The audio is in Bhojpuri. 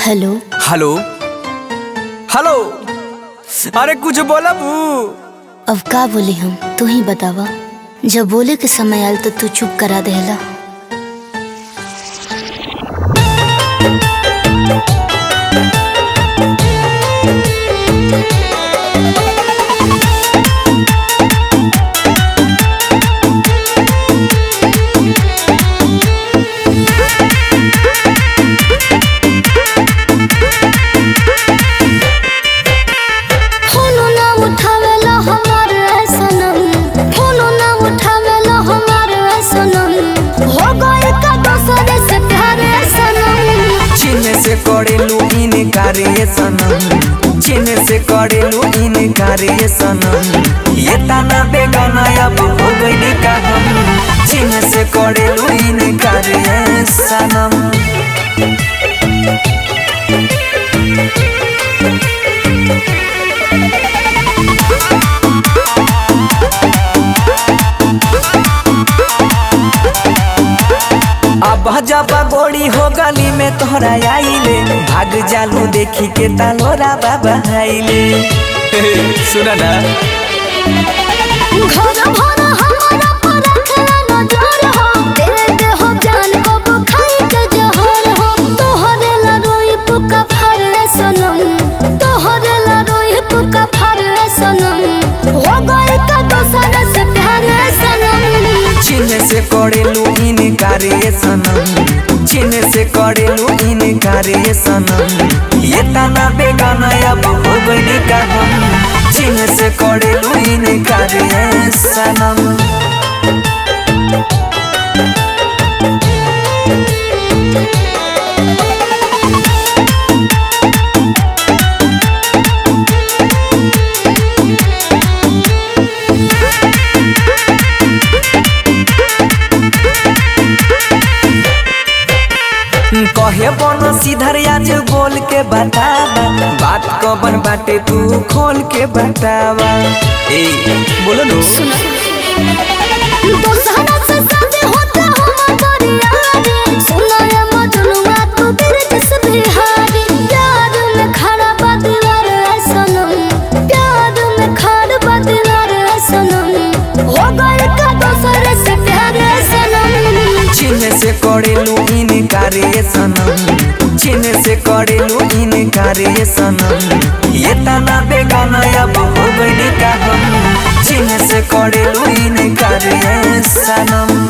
हेलो हेलो हेलो, अरे कुछ बोला बू। अब का बोली हम, तू ही बतावा। जब बोले के समय आयल तो तू चुप करा देला। फोनो ना उठावेला हमार सनम, फोनो ना उठावेला हमार सनम, हो गइल का दोसर से प्यार सनम। चीन से करेलू इनकार ये सनम, चीन से करेलू इनकार ये सनम, ये ताना बेगाना अब हो गइल का हम। चीन से करेलू इनकार ये सनम। अब जब गोड़ी हो गली में तोहरा आइले, भाग जालू देखी के तालोरा बाबा आइले। सुना ना, घर भर हमारा पर रखला नजर हो, तेरे दे हो जान को खाई के जहर हो, तोहरे ला रोई पुका फाड़ सनम, तोहरे ला रोई पुका फाड़ सनम, हो गइल का दोसर से प्यार सनम। चीन से करेलू इनकार ये सनम, चीन से करेलू इनकार ये सनम, ये ताना बेगाना अब हो गइल का हम। चीन से करेलू इनकार ये सनम। कहे बन सीधर आज बोल के बतावा, बात कबन बाटे तू खोल के बतावा। ए बोलो नो। दोसरा से शादी होता हमार बरियारी, सुना ये मजनुआ तू बिरजस बिहारी, प्यार में खड़ा बदलार सनम, प्यार में खड़ा बदलार सनम, हो गइल का दोसर से प्यार सनम। चीन से करेलू इनकार ये सनम, चीन से करेलू इनकार ये सनम, ये ताना बेगाना अब हो गइल का हम। चीन से करेलू इनकार ये सनम।